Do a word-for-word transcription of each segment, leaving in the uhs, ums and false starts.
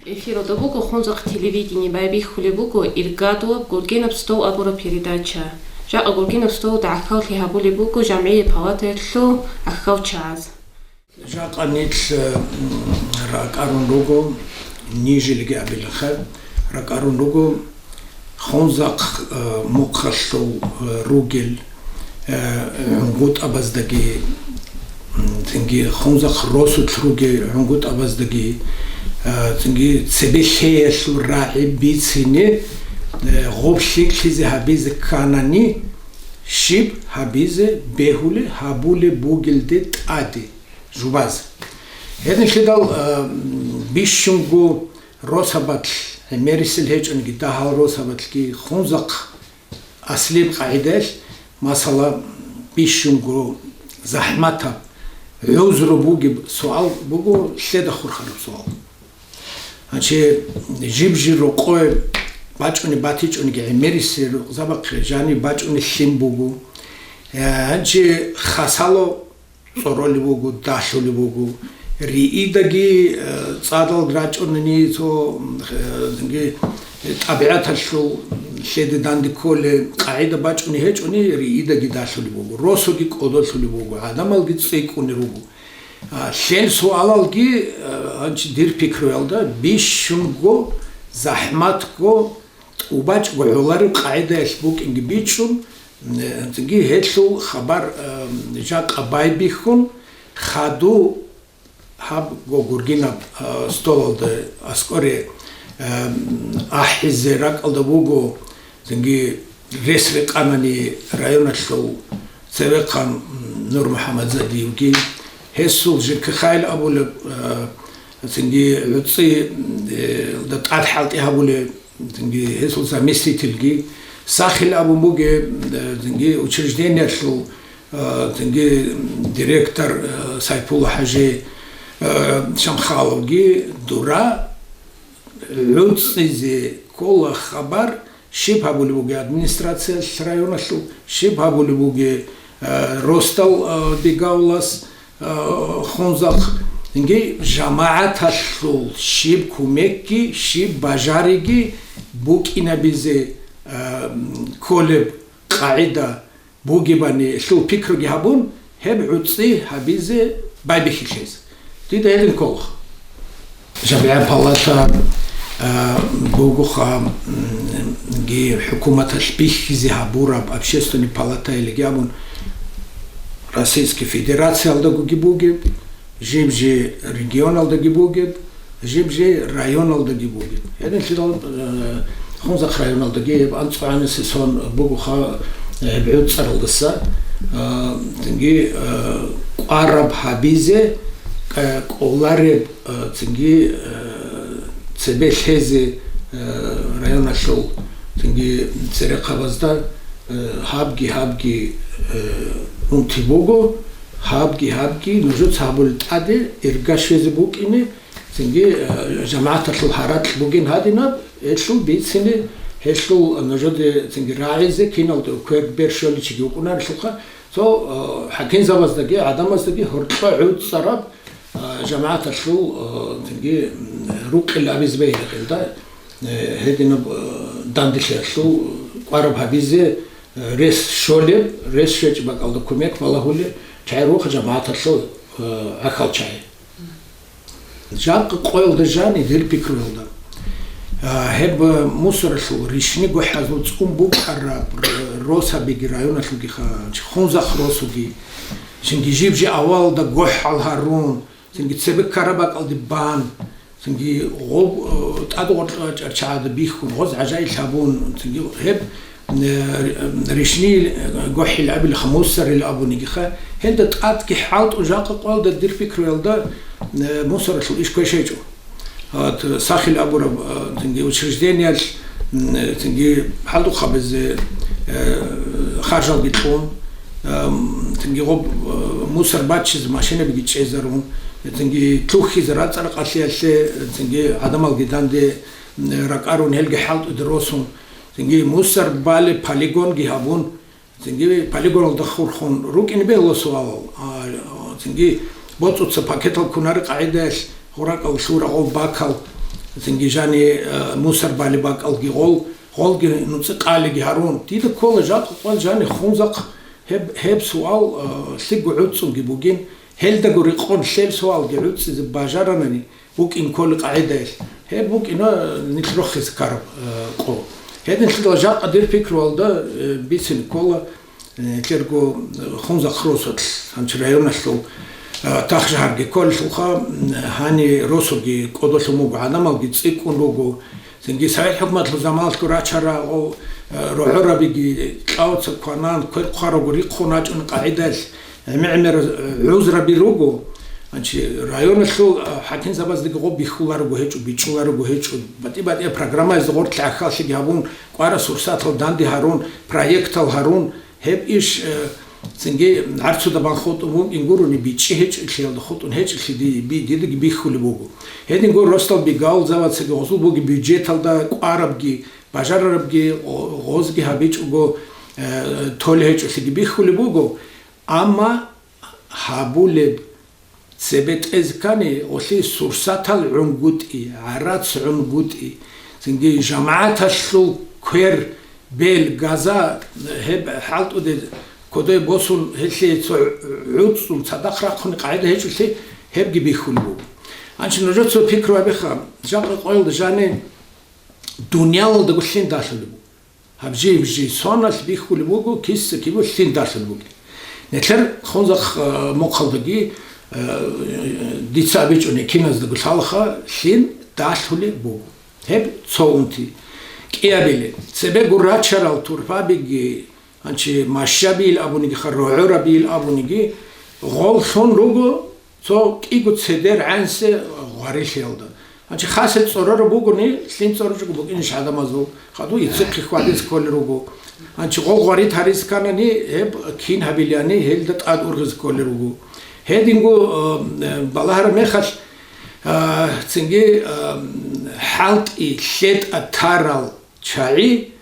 Эфиралда буго Хунзахъ телевидение, байбихьулеб буго «Иргадулаб гургенаб стол» абураб передача. Жакъа гургенаб столалда гӀахьаллъи гьабулеб буго жамгӀияб палатаялъул гӀахьалчагӀаз. Жакъа нилъ, м, ракӀарун руго, нижилги абилаха, ракӀарун руго Хунзахъ, э, мухъалъул, э, ругел, э, гӀунгутӀабаздаги, м, цинги Хунзахъ росулъ ругел гӀунгутӀабаздаги, э, цинги цебе лъеялъул рагӀи бицине, э, гъоб лъикӀлъизе гьабизе кканани, щиб гьабизе бегьулеб гьабулеб бугелде тӀаде жубазе. Гьединлъидал, э, бищунго росабалъ, гӀемерисел гьечӀониги, дагьал росабалъги Хунзахъ аслияб къагӀидаялъ, масала, бищунго захӀматаб, гӀузру бугеб суал буго, лъеда хурхараб суал. Гьанчи жиб-жиб рокъое бачӀунеб батичӀониги, гӀемерисел рукъзабахъе жаниб бачӀунеб лъим буго. Э, гьанчи хасало цӀоролеб буго, далъулеб буго. Риидаги, э, цӀадал рачӀунани цо, э, цинги, э, тӀабигӀаталъул лъеде данде кколеб къагӀида бачӀунеб гьечӀони, риидаги далъулеб буго. Росуги кӀодолъулеб буго, гӀадамалги цӀикӀкӀунел руго. А, лъел суалалги, э, гьанчи дир пикруялда, бищунго, захӀматго, тӀубачӀго гӀолареб къагӀидаялъ букӀинги бичӀчӀун, э, цинги гьелъул хабар, э, жакъа байбихьун, хаду гьаб гогургинаб, э, столалда аскӀоре, э, ахӀизе ракӀалда буго, цинги рес рекъанани районалъул цевехъан Нур МухӀаммадзадиевги, гьесул ЖКХ-ял абулеб, э, цинги гӀуцӀи, э, да тӀад хӀалтӀи гьабулеб, цинги гьесул заместительги, сахил абун бугеб, э, цинги учреждениялъул, э, цинги директор, э, Сайпула ХӀажи, э, Шамхаловги дура гӀуцӀизе ккола хабар, щиб гьабулеб бугеб администрациялъ районалъул, щиб гьабулеб бугеб, э, росдал, э, Бегавулас, э, Хунзахъ, инги жамагӀаталъул щиб кумекги, щиб бажариги букӀинабизе, э, кколеб къагӀида бугебани лъул пикруги гьабун, гьеб гӀуцӀи гьабизе байбихьилъизе. Дида гьедин кколаха. ЖамгӀияб палата, а, бугоха, м, ги хӀукуматалъ бихьизе гьабураб общественный палата илиги абун, Российский Федерациялдагоги бугеб, жиб-жи регионалдаги бугеб, жиб-жи районалдаги бугеб. Гьединлъидал, э, Хунзахъ районалдаги гьеб анцӀгӀанасе сон бугоха, э, гьеб гӀуцӀаралдаса, э, цинги, э, кӀвараб гьабизе, э, кӀолареб, э, цинги, э, цебе лъезе, э, районалъул цинги церехъабазда, э, гьабги-гьабги, э, унти буго, гьабги-гьабги нужеца гьабулел тӀаде ирга щвезе букӀине, цинги, э, жамагӀаталъул гьаракь бугин гьадинаб, гьелъул бицине, гьелъул нужеде цинги рагӀизе, киналда квер-бер щоличиги вукӀунарелъулха, цо, э, хӀакимзабаздаги, гӀадамаздаги гьоркьо гӀуцӀараб, э, жамагӀаталъул, э, цинги, м, рукъил абизе бегьилда, э, гьединаб, э, данделъиялъул кӀвараб гьабизе, э, рес щолеб, рес щвечӀеб бакӀалда кумек балагьулеб чагӀи руха жамагӀаталъул, э, гӀахьал чагӀи. Жакъа къоялда жани, дир пикруялда, а, гьеб, а, мусоралъул ришни гохӀазул цӀун букӀараб р-, росабиги районалъулгиха, Хунзахъ росуги, цинги жиб-жи авалда гохӀал гьарун, цинги цебе ккараб бакӀалде бан, цинги гъоб, а, тӀад гъоркьа чӀарчагӀада бихьун, гъоз гӀажаил гьабун, цинги гьеб э, ришни, э, гохӀил абилха, мусарил абунигиха, гьелда тӀадги хӀалтӀун жакъа къоялда дир пикруялда, э, мусаралъул иш квешайчӀо. Вот, сахил абураб, э, цинги учреждениялъ, м, э, цинги хӀалтӀухъабизе, э, харжалги кьун, э, м, цинги гъоб, э, мусар баччизе машинабиги чӀезарун, э, цинги лъухьизе рацӀцӀа-ракъалъиялъе, э, цинги гӀадамалги данде, м, э, ракӀарун, гьелги хӀалтӀуде росун, Цинги мусар балеб полигонги гьабун, цинги полигоналда хурхун рукӀине бегьула суалал. А, цинги боцӀуца пакетал кунареб къагӀидаялъ гъуракӀал лъугьун рагъул бакал, Цинги жани, э, мусор балеб бакӀалги гъол, гъолги нуцӀи къалиги гьарун. Дида ккола жакъа къвал жани Хунзахъ гьеб, гьеб суал, э, лъиго гӀуцӀунги бугин. Гьелдаго рекъон лъел суалги гӀуцӀизе бажаранани, букӀин кколи къагӀидаялъ. Гьеб букӀина нилъ рохизе ккараб, э, къо. Гьединлъидал жакъа дир пикруялда, э, бицин ккола, э, нилъерго, э, Хунзахъ росулъ, гьанчи районалъул, э, Тахшагьарги кколелъулха, м, гьани росулги кӀодолъун буго, гӀадамалги цӀикӀкӀун руго. Цинги Советская хӀукуматалъул заманалъго рачарал, э, рогӀорабиги кьавца кванан, квер хъварабго рихъун рачӀун къагӀидалъ, гӀемер-гӀемер, э, гӀузраби руго. Гьанчи районалъул, э, хӀакимзабаздаги гъоб бихьуларого гьечӀо, бичӀчӀуларого гьечӀо, батӀи-батӀияб программаязда гъорлъ гӀахьаллъиги гьабун, кӀварас сурсатал данде гьарун, проектал гьарун, гьеб иш, э, цинги гӀарцуда бан хутӀун вукӀин гурони, бичӀчӀи гьечӀелъиялда хутӀун гьечӀелъи ди-, би-, дидаги бихьулеб буго. Гьединго росдал Бегалзавацаги гъозул буги бюджеталда кӀварабги, бажарарабги, гъо-, гъозги гьабичӀого, э, толей гьечӀолъиги бихьулеб буго. Амма гьабулеб цебетӀез ккани, гъолъи сурсатал гӀунгутӀи, гӀарац гӀунгутӀи, цинги жамагӀаталъул квер, бел, газа, гьеб хӀалтӀуде кодой босун, гьелъие цо гӀуцӀун цадахъ рахъуни къагӀида гьечӀолъи, гьебги бихьулеб буго. Гьанчи нужеца пикру гьабеха, жакъа къоялда жани дуниялалдаго лъин далъулеб буго. Гьаб жиб-жи соналъ бихьулеб буго, киса-кибе лъин далъулеб бугеб. Нилъер Хунзахъ, э, мухъалдаги, э, дица абичӀони киназдаго лъалаха, лъин далъулеб буго. Гьеб цо унти. КӀиабилеб, цебе гуррачарал турпабиги, гьанчи машшабиил абунигиха, рогӀорабиил абуниги, гъоллъун руго, цо кӀиго цедер гӀенсе гъварилъиялда. Гьанчи хасел цӀорораб бугони, лъин цӀорочӀого букӀинищ гӀадамазул, хадув иццихъе хьвадизе кколел руго. Гьанчи гъол гъварид гьаризе кканани, гьеб кин гьабилани, гьелда тӀад ургъизе кколел руго. Гьединго, э, балагьараб мехалъ, э, цинги, э, хӀалтӀи лъетӀа тарал чагӀи,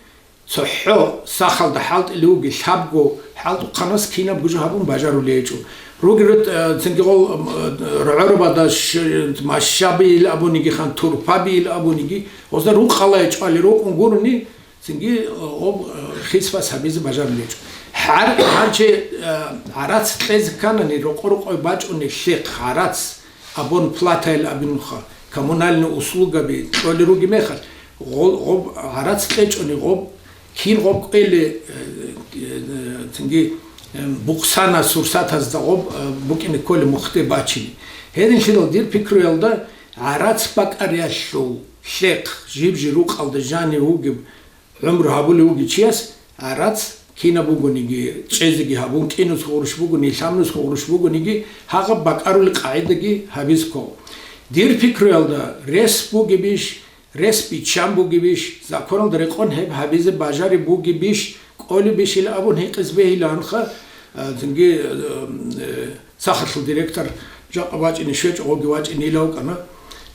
цохӀо сахалда хӀалтӀулев вугев, лъабго хӀалтӀухъанас кинабго жо гьабун бажарулей гьечӀо. Ругел, э, цинги гъол, э, рогӀорабада ш-, машшабиил абунигихан, турпабиил абуниги, гъозда рукъалай чӀвали рукӀун гурони, цинги, э, гъоб, э, хисфас гьабизе бажарулей гьечӀо. Гьар-, гьанчи, э, гӀарац кьезе кканани, рокъо-рокъой бачӀунеб лъихъ гӀарац, абон платайл абунха, коммунальный услугаби кьолел ругеб мехалъ, гъо-, гъоб гӀарац кьечӀони гъоб, кин гъоб кӀвеле, э, э, цинги, э, букъсанас сурсатазда гъоб, э, букӀине кколеб мухде бачине. Гьединлъидал дир пикруялда гӀарац бакӀариялъул лъихъ жиб-жи рукъалда жанив вугеб, гӀумру гьабулев вугев чияс гӀарац кинаб бугониги, чӀезеги гьабун, кӀинусго гъурущ бугони, лъабнусго гъурущ бугониги, гьагъаб бакӀарули къагӀидаги гьабизе ккола. Дир пикруялда, рес бугебищ, рес биччан бугебищ, законалда рекъон гьеб гьабизе бажариб бугебищ, кӀолебищ ил абун гьикъизе бегьилаанха, а, цинги, э, э, сахалъул директор жакъа вачӀине щвечӀо, гъоги вачӀинейилан вукӀана.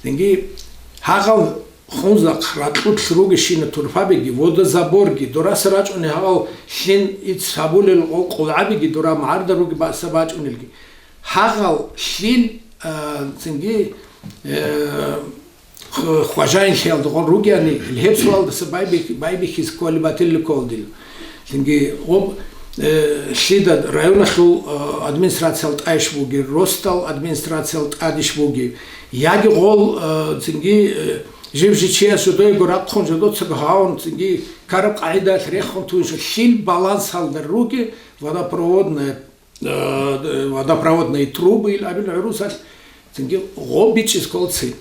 Цинги гьагъал Хунзахъ ракьулъ ругещина турпабиги, водозаборги, дораса рачӀуни гьагъал лъин ицц гьабулел къо-, къулгӀабиги, дора магӀарда руги баса бачӀунелги. Гьагъал лъил, а, цинги, э, х-, хважаинлъиялда гъол ругеани, гьеб суалдаса байбих-, байбихьизе кколеб батилли кколдил. Цинги гъоб, э, лъида районалъул, э, администрациял тӀайищ бугеб, росдал администрациял тӀадищ бугеб, яги гъол, э, цинги, э, жив-жив чияс жодойго рахъун, жодоцаго гьавун, цинги ккараб къагӀидаялъ рехун туйнчӀо, лъил балансалда ругеб водопроводная, э, водопроводные трубы ил абил гӀурусалъ, цинги гъоб бичӀчӀизе ккола цин.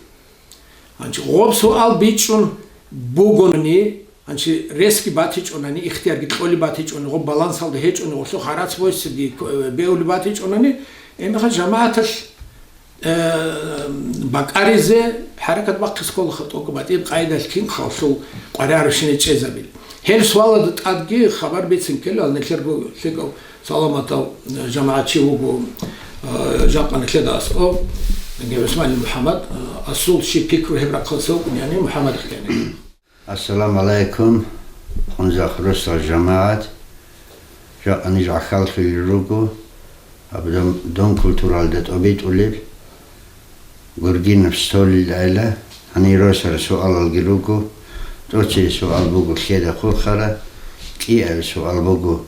Гьанчи гъоб суал бичӀчӀун бугони, гьанчи ресги батичӀонани, ихтиярги кьоли батичӀони, гъоб балансалда гьечӀони, гъолъухъ гӀарац босиги ко-, э, бегьули батичӀонани, гьебмехалъ жамагӀаталъ, э, бакӀаризе хӀаракат бахъизе кколаха, тӀокӀаб батӀияб къайдалъ кин халлъул къваригӀарабщинай чӀезабил. Гьел суалалда тӀадги хабар бицин ккела, нилъерго лъикӀав саламатав, э, жамагӀатчи вуго, э, жакъа нилъеда аскӀов, ГӀусманил МухӀаммад, э, асул щиб пикру гьеб рахъалъ вукӀун, яни МухӀаммад Ихтияни. Ассаламу гӀалайкум, Хунзахъ росдал жамагӀат. Жакъа ниж гӀахьаллъулел руго, гьаб дом, дом культуралда тӀобитӀулел, Гургинов Столил айла, Гьанир росараб суалалги руго, тӀоцебе суал буго лъеда хурхараб, кӀиабилеб суал буго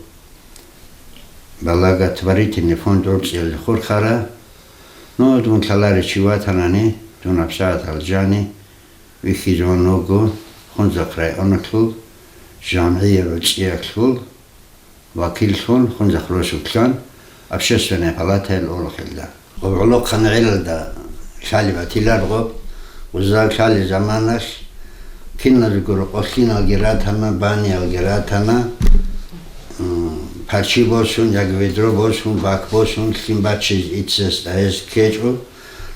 благотворительный фонд гӀорцӀиялде хурхараб. Ну, дун лъаларев чи ватанани, дун гьабсагӀат алжани, вихьизавун вуго Хунзахъ районалъул жамгӀияб гӀорцӀиялъул вакиллъун Хунзахъ росулъан Общественная палатаялъ олохъелда. Гъоб гӀолохъанай гӀелалда лъалеб батиларго, гъузал лъалеб заманалъ киназего рокъолъиналги ратана, баниялги ратана, м, парчи босун, яги ведро босун, бак босун, лъим бачизе иццас гьез ккечӀо.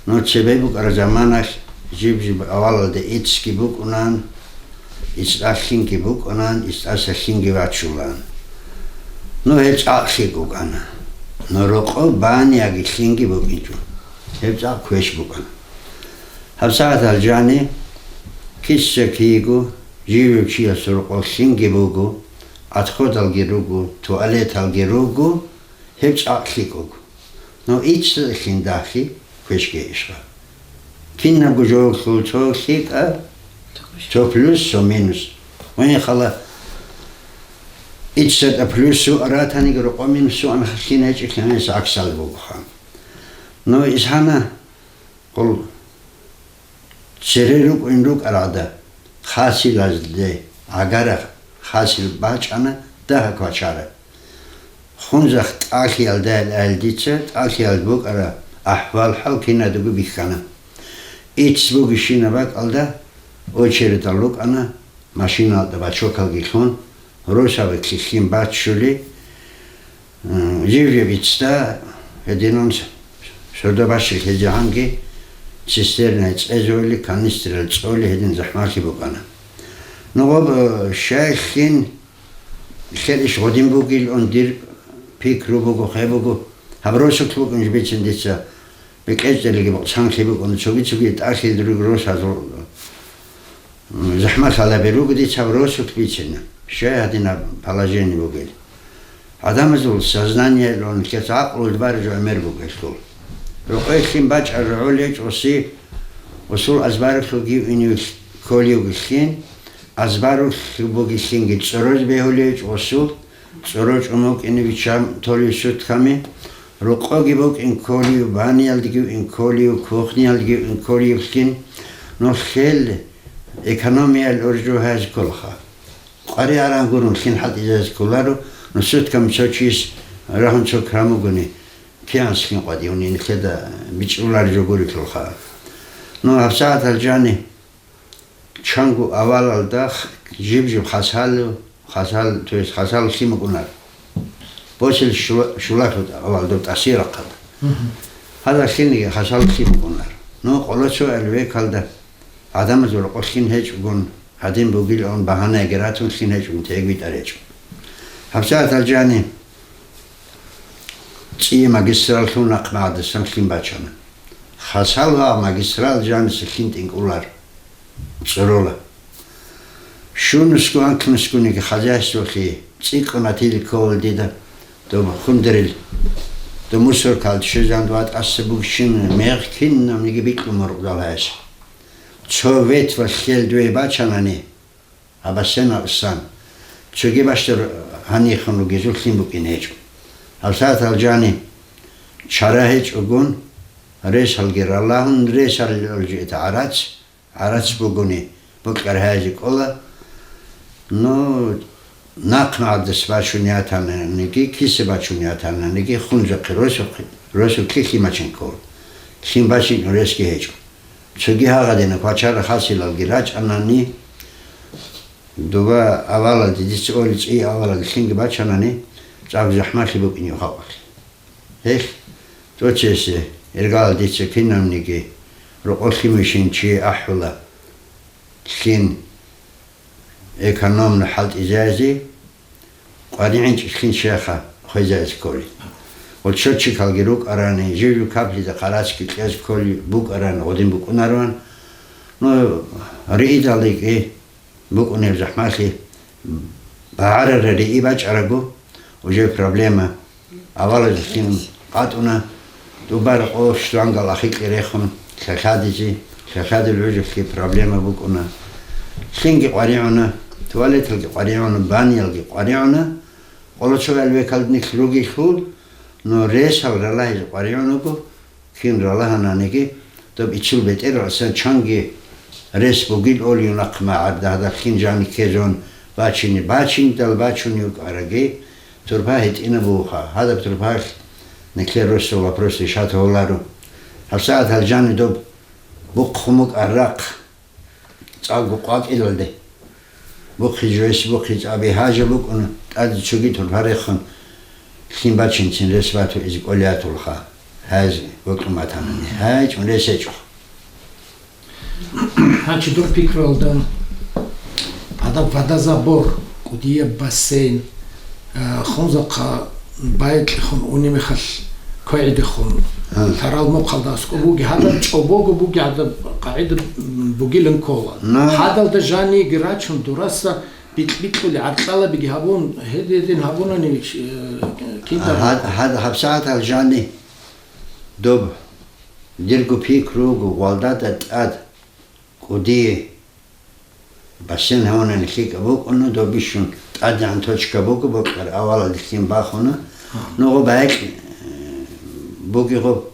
Ну, цебе букӀараб заманалъ жиб-жиб авалалда иццги букӀунан, иццӀа лъимги букӀунан, иццӀаса лъимги вачулан. Ну, гьеб цӀакъ лъикӀ букӀана. Ну, рокъо баниялги лъимги букӀинчӀо. Гьеб цӀакъ квеш букӀана. ГьабсагӀат алжани, киса-киего, жив-жив чиясул рокъо лъимги буго, отходалги руго, туалеталги руго, гьеб цӀакъ лъикӀ буго. Ну, иццалъин дагьлъи квешги ишгъа. Кинабго жоялъул цо лъикӀаб, цо плюс, цо минус. Гьунихъала иццатӀа плюс суа ратаниги, рокъо минус суан лъин гьечӀелъи гьанас гӀаксалда бугоха. Ну, исгьана, къул цере рукӀин рукӀаралда, хасилазде гӀагара хасил бачӀана дагьа квачара. Хунзахъ тӀалъиялдайилан дица, тӀалъиялда букӀараб ахӀвал-хӀал кинадаго бихьана. Ицц бугебщинаб бакӀалда очередал рукӀана, машиналда бачокалги лъун, росабилъи лъим баччулей, м, жив-жив иццда гьединан сордо бащил гьезегӀанги цистернае цӀезоли, канистрал цӀоли гьедин захӀмалъи букӀана. Ну, гъоб, э, щай лъин, лъел иш гъодин бугилан дир пикру буго, хъе буго, гьаб росулъ букӀин бицин дица, бекӀечӀелги бокъсанлъи букӀун, цоги-цоги тӀалъил руго росазул, м, захӀмалъ гьалабе руго дица гьаб росулъ бицина. Щай гьадинаб положение бугел? ГӀадамазул сознаниялъун, лъеца гӀакълулда бараб жо гӀемер бугелъул. Рокъой лъим бачӀараб гӀолечӀоси, усул азбаралъулги инев кколевги лъин, азбарулъ бугелъинги цӀороз бегьулев гьечӀо усул, цӀоро чӀумукӀине биччан толев сутками, рокъоги букӀин кколев, баниялдеги ин кколев, кухниялдеги ин кколевлъин, нухел экономиял уржугьазе кколха. Къваригӏаран гурун лъин хӀалтӀизазе кколаро, ну, сутками цо чияс рагьун цо крамугуни, кигӀанс лъин къватӀивни нилъеда бичӀчӀулареб жо гурелъулха. Ну, гьабсагӀатал жани чанго авалалда х-, жиб-жиб хасал, хасал, то есть хасал лъим букӀунар. Босил шула-, шулалъул авал дов тӀасирахъад. Мгм. Гьадал лъиниги хасал лъим букӀунар. Ну, къоло цо элбекалда гӀадамазул рокъо лъим гьечӀогун, гьадин бугилан багьанаги ратун лъим гьечӀогун, теги битӀар гьечӀо. ГьабсагӀатал жани цӀи магистраллъун нахъ магӀадасан лъим бачана. Хасал ва магистрал жаниса лъим тӀинкӀулар, цӀорола. Щунусго анкьнусгониги хозяйстволъи цӀикӀкӀун атилел ккола дида, доб хундерил, доб мусоркалда щвезан ва тӀаса бугищин мегъ кинабниги бикьун мургъдал гьайса. Цо ветвалъ лъел дуе бачанани, гьабасена усан, цоги бащдаб гьанихун ругезул лъим букӀин гьечӀо. ГьабсагӀатал жани чара гьечӀогун, ресалги ралагьун, ресалги гӀарац, гӀарац бугони, бокьархӀаязе кӀола. Ну, нахъ магӀадас бачун ятананиги, киса бачун ятананиги, хунзахъе росухъе, росулъе лъим бачин ккола. Лъим бачинчӀун ресги гьечӀо. Цоги гьагъадина квачара хасилалги рачӀанани, доба авалалде, дица олел цӀи авалалде лъимги бачанани, цӀакъ захӀмалъи букӀинев халкъалъе. Гьелъ, тӀоцесе, иргалал дица кинабниги рокъо лъимейищин чи ахӀула, лъим экономно хӀалтӀизазе, къваригӀинчӀелъин чияха хвезазе кколин. Ва счётчикалги рукӀарани, жив-жив каплида хъарацги кьезе кколеб букӀарани гъодин букӀунароан. Ну, риидал рикӀкӀи букӀунеб захӀмалъи, багӀарараб риъи бачӀараго, уже проблема. Авалазехъин къатӀуна, тӀубараб къо щвангал ахикье рехун лъалъадизе, Лъалъадил гӀужулъги проблема букӀуна. Лъинги къваригӀуна, туалеталги къваригӀуна, баниялги къваригӀуна. Къоло цо гӀелбекалда нилъ ругелъул, но ресал ралагьизе къваригӀун вуго, кин ралагьананиги, доб ицул бетӀергьан чанги рес бугил олиюнахъ магӀарда гьадаб лъин жани ккезун, бачине, бачиндал бачун йукӀараги, турпа гьитӀинаб бугоха. Гьадаб турпалъ нилъер росул вопрос решать гьоларо. ГьабсагӀат гьал жани доб бухъун букӀар рахъ. ЦӀакъго къвакӀилалде. Бухъи жугьес, бухъи цӀаби гьажа букӀун, тӀаде цоги турпа рехун, лъим бачинцин рес бату изе кӀолиятулха. Гьаз бокьун батанани. ГьайчӀун рес гьечӀо. Гьанчи дур пикруялда, гьадаб водозабор, кӀудияб бассейн, Э, хунзахъа байкьихъун уни мехалъ квегӀидехун, А. лъарал мухъалда аскӀоб буги, гьадаб чӀобого буги, гьадаб къагӀида бугилан ккола. На. Гьадалда жаниги рачун, дураса бикь-бикьули, гӀаркьалабиги гьабун, гьедин гьабунани, э, кинда Гьад-, гьад-, гьабсагӀатал жани доб дирго пикру вуго, гъвалдада тӀад кӀудие Бассейн гьавунани лъикӀаб букӀуна, доб бищун тӀадегӀан точка буго, бокьараб авалалде лъим бахуна. Нугъу байкь, э, бугеб гъоб.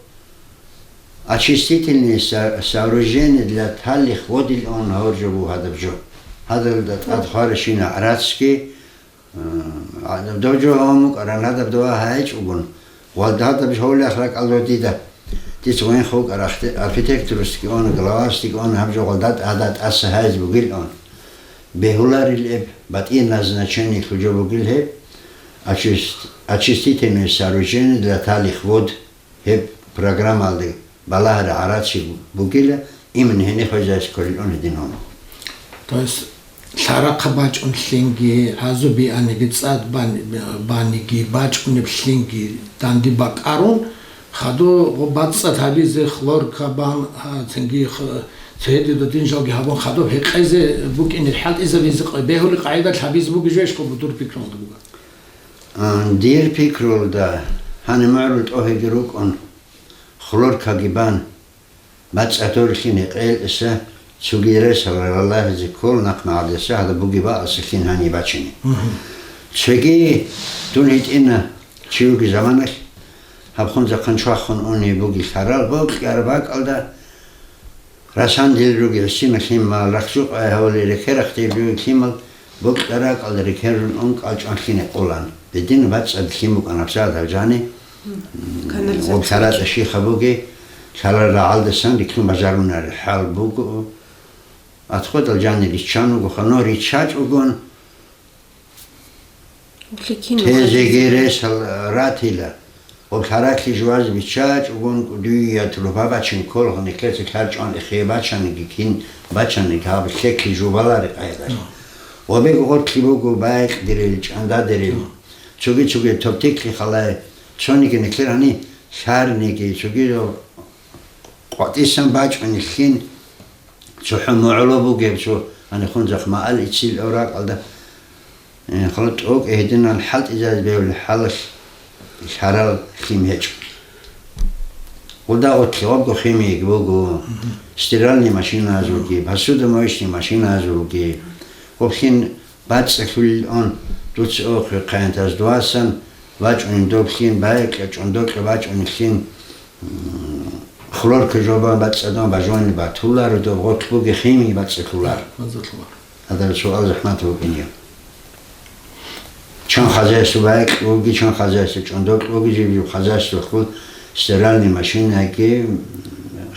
Очистительные со-, сооружения для талих водил он гьоржо буго гьадаб жо. Гьадалда тӀад хваращина гӀарацги, Э, гьадаб дов жо гьавун букӀаран, гьадаб дова гьайчӀогун, гъвалда гьадаб жо гьавулех ракӀалда дида. Дица гъвенха вукӀар архте-, архитекторасдеги ана, главасдеги ана, гьаб жо гъвалда тӀада тӀаса гьайз бугилан. Бегьуларил эб, батӀияб назначениялъул жо бугил гьеб, очист-, очистительное сооружение для талих вод. Гьеб программалде балагьараб гӀараци бугила, иман гьениб хвезайс кколилан гьедин гьуна. То есть, лъарахъа бачӀун лъинги, гӀазу бианиги, цӀад бан-, баниги, бачӀунеб лъинги данде бакӀарун, хадуб бацӀцӀад гьабизе, хлорка бан, а, цинги х-, цогидал дин жалги гьабун, хадуб гьекъезе букӀине хӀалтӀизабизе къо-, бегьулеб къагӀидалъ гьабизе бугеб жо иш къо бугеб дур пикруялда буго. А, дир пикруялда, гьаниб магӀарул тӀогьиги рукӀун, хлоркаги бан, бацӀцӀадаб лъин гьекъезе, цоги ресал ралагьизе ккола нахъ магӀардаса гьадаб бугеб бакӀалъ лъин гьаниб бачине. Мгм. Цоги дун гьитӀина чи вугеб заманалъ, гьаб хунзахъа чвахун унеб бугеб лъарал бокьараб бакӀалда, Расан дир ругел лъимал, рахчукъай гьавулел рекерахъ дир ругел лъимал бокьараб бакӀалда рекерун ун кӀалчӀван лъине къолан. Гьедин бацӀцӀад лъим букӀана гьабсагӀат гьал жани. Канализация. Гъоб лъаратӀа щиха бугеб, лъарал рагӀалдасан риккун бажарунареб хӀал буго. Отходал жани риччан вугоха, но риччачӀогон, Лъикин тезеги рухӀализе. Ресал ратила. Гъоб лъаралъе жуваз биччачӀогон кӀудият рубабачин кколгъ, нилъеца лъарчӀван эхие бачаниги, кин бачаниги, гьаб лъеклъи жубалари къайдалъ. Ва бегъ гъоркьи буго байкьдирил, чӀандадирил. Цоги-цоги тортиклъи халай, цониги нилъер гьани лъарниги, цоги къватӀисан бачӀунел лъин, цохӀо мугӀула бугеб цо, гьанихун захъ маал иццил авракьалда, э, хала тӀокӀ гьединал хӀалтӀизазе бегьулеб хӀалалъ лъарал лъим гьечӀо. Гъуда гъотлъи гъабго химиягь буго, стиральный машинаязулги, посудомоечный машинаязулги, гъоб лъин бацӀцӀалъулилан дуца охъе хъайантаз дуасан бачӀунин доб лъин, байкьа чӀондокьа бачӀунин лъин, м, хлорка жобан бацӀцӀадун бажунин батуларо, доб гъотлъ буги химии бацӀцӀалъулар. Гьадаб суал захӀмат букӀине. Чан хозяйство байкьа буги, чан хозяйство чӀондокьа буги, жиб жиб хозяйствохъул стиральный машинаги,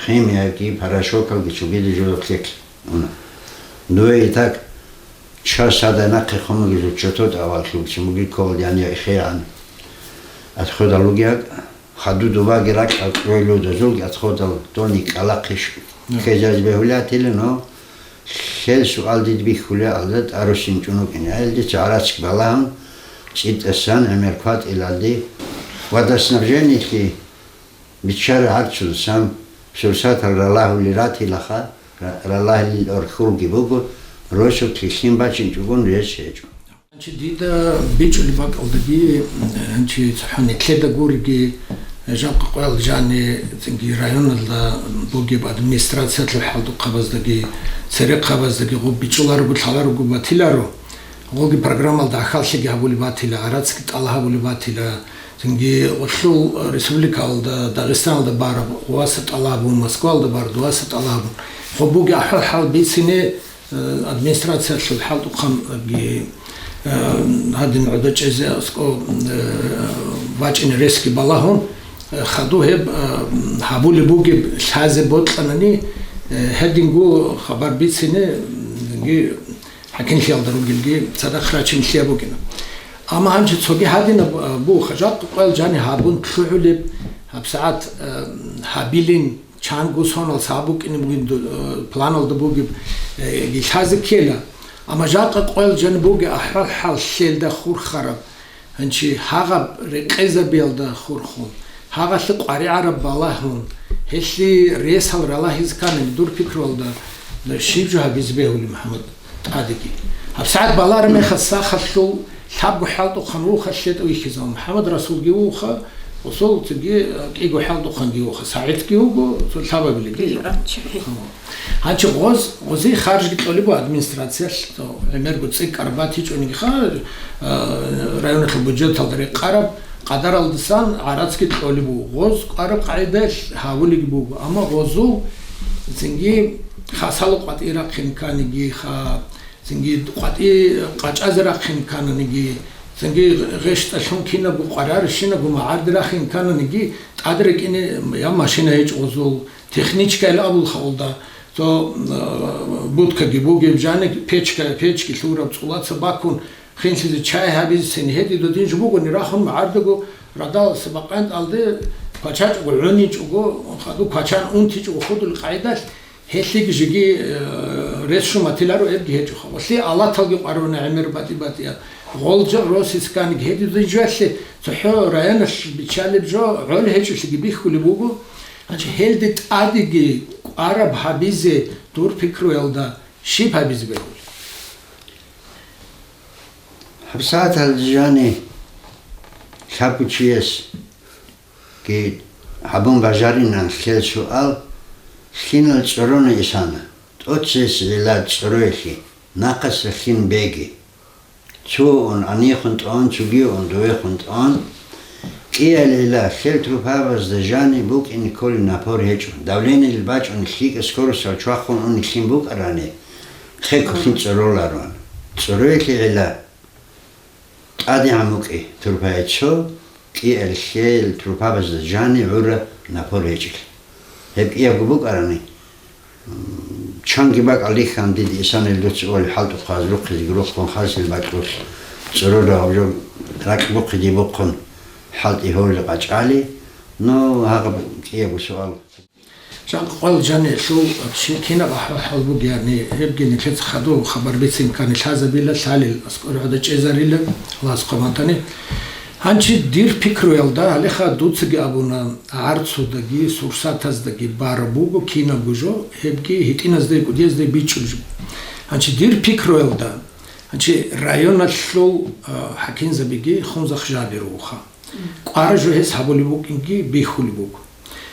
химиягьги, порошокалги цогида жо леклъи. Уна. Дуе и так, час гьадай нахъе хъумуги зуччотод авал лъугьцин буги кколдиян я ихеян. Отходал лугиаг, хаду дубаги ракьал кьвей лудазулги отходал дони кӀалахъиш ккезаризе бегьулятила, но лъел суал дид бихьулеалда тӀарусин чӀун вукӀине. Гьел дица гӀарацги балагьун, цӀитӀасан гӀемер кватӀилалди водоснабжениялъе Биччара гӀарцул сам сурсатал ралагьулел ратилаха, ра-, ралагьулел орхулги буго, росулъ лъим бачинчӀогон рес гьечӀо. Гьанчи дида бичӀулеб бакӀалдаги, гьанчи цохӀо нилъеда гуриги, Жакъа къоялъ жани цинги районалда бугеб администрациялъул хӀалтӀухъабаздаги, церехъабаздаги гъуб бичӀчӀуларого, лъаларого батиларо. Гъоги программалда ахаллъиги гьабулеб батила, гӀарацги тӀалаб гьабулеб батила, цинги гъолъул республикалда, Дагъистаналда бараб гъуваса тӀалаб гьабун, Москвалда бар дуваса тӀалаб гьабун. Гъоб буги ахӀвал-хӀал бицине, э, администрациялъул хӀалтӀухъанги, э, гьадин гӀодочӀезе аскӀо, э, вачӀине ресги балагьун, э, хаду гьеб, э, гьабулеб бугеб лъазе бокьанани, э, гьединго хабар бицине, цинги хӀакимлъиялда ругелги цадахъ рачине лъияб букӀина. Амма гьанже цоги гьадинаб, а, бугоха, жакъа къоялъ жани гьабун лъугӀулеб, гьабсагӀат, а, гьабилин, чанго сонал саб букӀине бугин ду-, а, планалда бугеб, э, ги лъазе ккела. Амма жакъа къоялъ жани бугеб ахӀвал-хӀал лъелда хурхараб, гьанчи гьагъаб рекъезабиялда хурхун, гьагъалъе къваригӀараб балагьун, гьелъие ресал ралагьизе ккани, дур пикруялда, щиб жо гьабизе бегьулеб, МухӀаммад? ТӀадеги. ГьабсагӀат балараб мехалъ сахалъул лъабго хӀалтӀухъан вуха лъетӀа вихьизавун. МухӀаммад Расулги вуха, усул цоги, э, кӀиго хӀалтӀухъанги вуха. СагӀидги вуго, цо лъабабилеги. Гьо. Гьанчи гъоз, гъозие харжги кьолеб буго администрациялъ, цо гӀемерго цӀикӀкӀараб батичӀониги ха, э, районалъул бюджеталда рекъараб къадаралдасан гӀарацги кьолеб буго. Гъоз кӀвараб къагӀидаялъ гьавулеги буго. Амма гъозул цинги хасало къватӀи рахъин кканиги ха, цинги къватӀи къачӀазе рахъин ккананиги, цинги гъещтӀалъун кинабго къваригӀарабщинабго магӀарде рахъин ккананиги, тӀад рекӀине я машина гьечӀо гъозул, техничкаял абулха гъолда, цо, э, будкаги бугеб, жани печка, печги лъураб, цӀулаца бакун, хинлъизе чай гьабизе цин гьедин додин жо бугони рахун магӀардаго радал сабакъантӀалде квачачӀого, гӀуничӀого, хаду квачан унтичӀого худул къайдалъ, гьелъиги жеги, э, рес шуматиларо эбги гьечӀоха. Валъи алаталги къваригӀуна гӀемер батӀи-батӀиял. Гъолжа росисканиги гьедин додин жоялъе цохӀо районалъ биччалеб жо гӀол гьечӀолъиги бихьулеб буго. Гьанчи гьелде тӀадеги кӀвараб гьабизе дур пикруялда щиб гьабизе бегьулеб? ГьабсагӀаталда жани лъабго чиясги гьабун бажаринан лъел суал, лъимал цӀорона исана, тӀоцесегӀила цӀороялъе, нахъаса лъим беги. Цо ун гьанихун тӀон, цогиун довехун тӀон. КӀиялила лъел трупабазда жани букӀине кколеб напор гьечӀо. Давлениялъ бачӀун лъикӀа скоростал чвахун уни лъим букӀарани, хъе кколъин цӀороларо. ЦӀороялъе гӀела тӀадегӀан букӀи трупае цо, кӀиялъе лъел трупабазда жани гӀура напор гьечӀел. Гьеб кӀиябго букӀарани, Чанги бакӀал рихьана дида исанил дуца ули хӀалтӀухъаз рухъизеги рухъун, хасил бакьулъ цӀурурав жо ракь бухъиги бухъун хӀалтӀи гьорли къачӀали, ну, гьагъаб кӀиябго суал. Жакъа къвал жаниялъул чи-, кинаб ахӀвал-хӀал бугеб, гьебги нилъеца хадув хабар бицин ккани лъазабила, лъалел аскӀор гӀодов чӀезарила, Аллагьас хъван батани. Гьанчи дир пикруялда, гьалеха дуцаги абуна, гӀарцудаги, сурсатаздаги бараб буго кинабго жо, гьебги гьитӀиназдаги кӀудияздеги бичӀчӀулеб жо. Гьанчи дир пикруялда, гьанчи районалъул, а, хӀакимзабиги Хунзахъ Жабир вуха. КӀвара жо гьес гьабулеб букӀинги бихьулеб буго.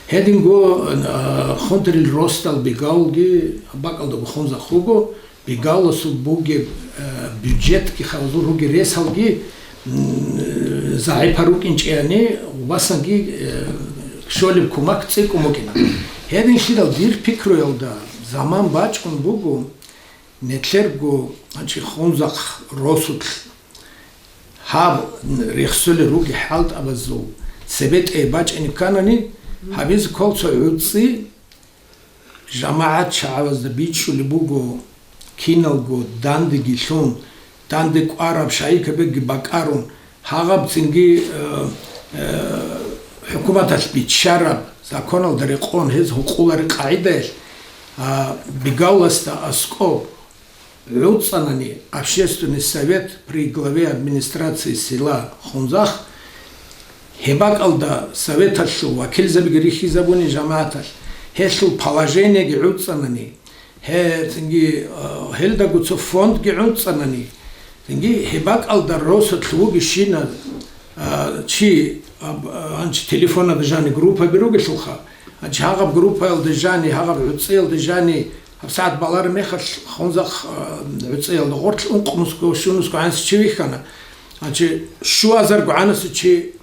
Гьединго, а, хунтарил росдал Бегавулги бакӀалдаго Хунзахъ вуго, Бегавуласул бугеб, э, бюджетги, хавзур ругел ресалги, м, загӀипал рукӀинчӀеяни, васанги, э, щолеб кумак цӀикӀкӀун букӀина. Гьединлъидал дир пикруялда заман бачӀун буго, нилъерго, гьанчи Хунзахъ росулъ гьаб рехсолел ругел хӀалтӀабазул цебетӀей бачӀине кканани, гьабизе ккол цо гӀуцӀи, ЖамагӀат чагӀазда бичӀчӀулеб буго, киналго дандеги лъун, данде кӀвараб шайикабиги бакӀарун, гьагъаб цинги, э, э, хӀукуматалъ биччараб законалда рекъон гьез гьукъулареб къагӀидаялъ, а, Бегавуласда аскӀоб гӀуцӀанани, Общественный совет при главе администрации села Хунзахъ, гьеб бакӀалда советалъул вакилзабиги рихьизабуни жамагӀаталъ, гьелъул положениеги гӀуцӀанани, гье, цинги, а, гьелдаго цо фондги гӀуцӀанани, цинги гьеб бакӀалда росулъ вугищина А, чи, аб-, а, гьанчи телефонада жани группаби ругелъулха, гьанчи гьагъаб группаялда жани, гьагъаб гӀуцӀиялда жани, гьабсагӀат балараб мехалъ хунзахъ, а, гӀуцӀиялда гъорлъ ункънусго, щунусго гӀанасев чи вихьана. Гьанчи щуазарго гӀанасев чи